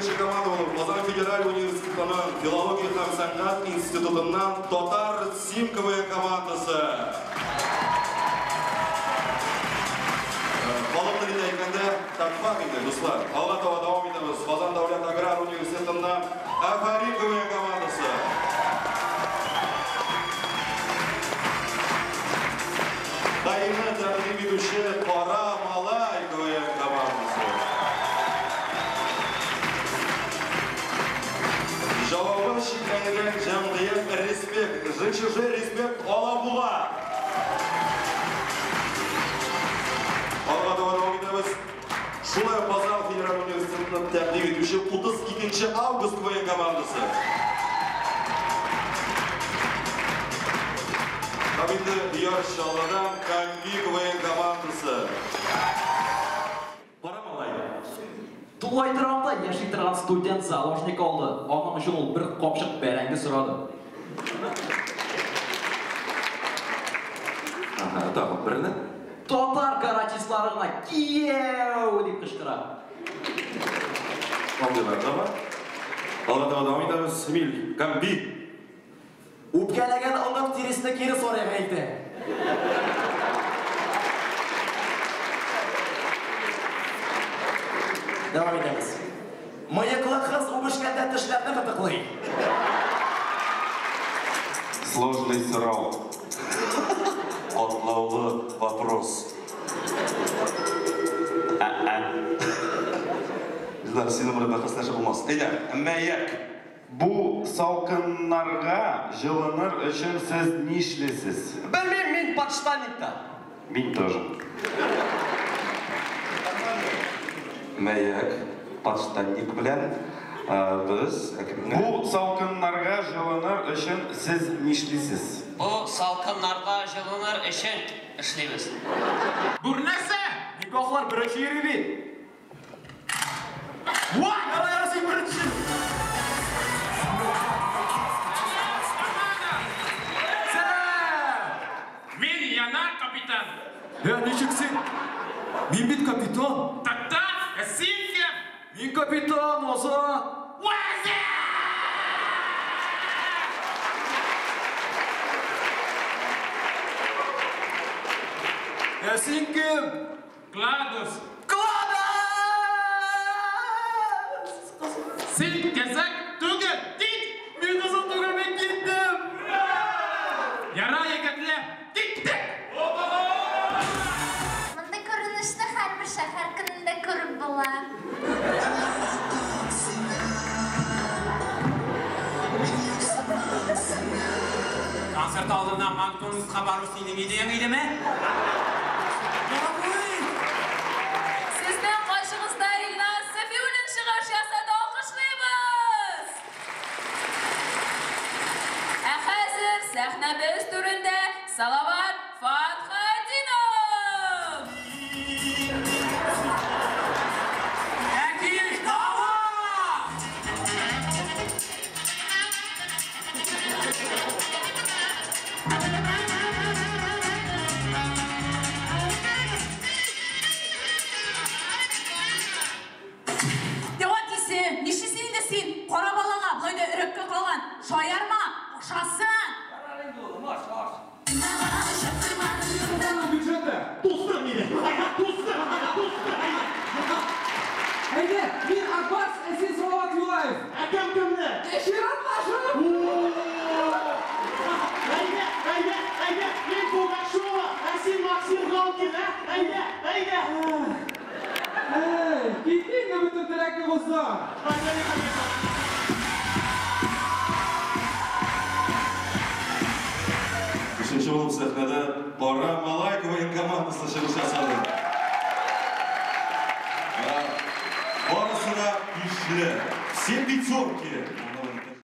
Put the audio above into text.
Беренче команда булып Казан федераль университетының филология һәм сәнгать институтыннан Татар Сим КВН командасы. Халык телендә әйткәндә, татфак инде, дуслар. Алга таба дәвам итәбез. Казан дәүләт аграр университетыннан Афәрин КВН командасы. Даимны тәкъдим итүче Кара малай КВН командасы. Җавабы чикләнгән җәмгыять Респект, ЖЧЖ Респект Алабуга. Алга таба дәвам итәбез. Шулай ук Казан федераль университетын тәкъдим итүче 32 август КВН командасы. Һәм инде Яр Чаллыдан Камби КВН командасы. Кара малай. Тулай торакта яши торган студент заложник алды. Аның өчен ул бер капчык бәрәңге сорады. Ага, тагын берне. Татар каратистлары гына кияү дип кычкыра. Андыйлар да бар. Алга таба дәвам итәбез. Эмиль, Камби. Үпкәләгән онык тиресне кире сарайга илтә. Дәвам итәбез. Мыеклы кыз үбешкәндә тешләрне кытыклый. Сложный сорау. Катлаулы вопрос. Ә-ә. Илдар, синең белән бәхәсләшеп булмас. Әйдә, мәяк. Бу салкыннарга җылыныр өчен сез нишлисез? Белмим, мин подштанникта. Мин тоже. Мәяк, подштанник белән без әкренләп. Бу салкыннарга җылыныр өчен сез нишлисез? Бу салкыннарга җылыныр өчен эшлибез. Бүрнәсә! Никахлар беренче йөри бит. What? Ярар, ярар, син беренче. Сәлам! Мин яна капитан. Ә, ничек син? Мин бит капитан. Такта, ә син кем? Мин капитан, Азат. Вазир! Ә син кем? Гладус. Гладус! Син кызык түгел, кит! Мин кызык түгел, мин киттем. Ярар, егетләр, киттек! Мондый күренешне һәрбер шәһәр көнендә күреп була. Концерт алдыннан Макдональдска бару синең идеяң идеме? Сезнең каршыгызда Илназ Сафиуллин чыгыш ясады, алкышлыйбыз! Ә хәзер сәхнәбез түрендә Салават Фатхетдинов! Әкиеш дава! Дәү әтисе, нишлисең инде син? Кара балага, болай да өрәккә калган. Шаярма, ашасын! Дустым мине! Дустым! Дустым! Әйдә, мин Акбарс, ә син Салават Юлаев. Ә кем кемне? Чиратлашып! Әйдә, әйдә, әйдә! Мин Пугачева, ә син Максим Галкин, ә? Әйдә, әйдә! Әй, китте инде бөтен теләкне боздың. Өченче булып сәхнәдә Кара малай КВН командасы чыгыш ясады. Барысы да бишле. Все пятерки.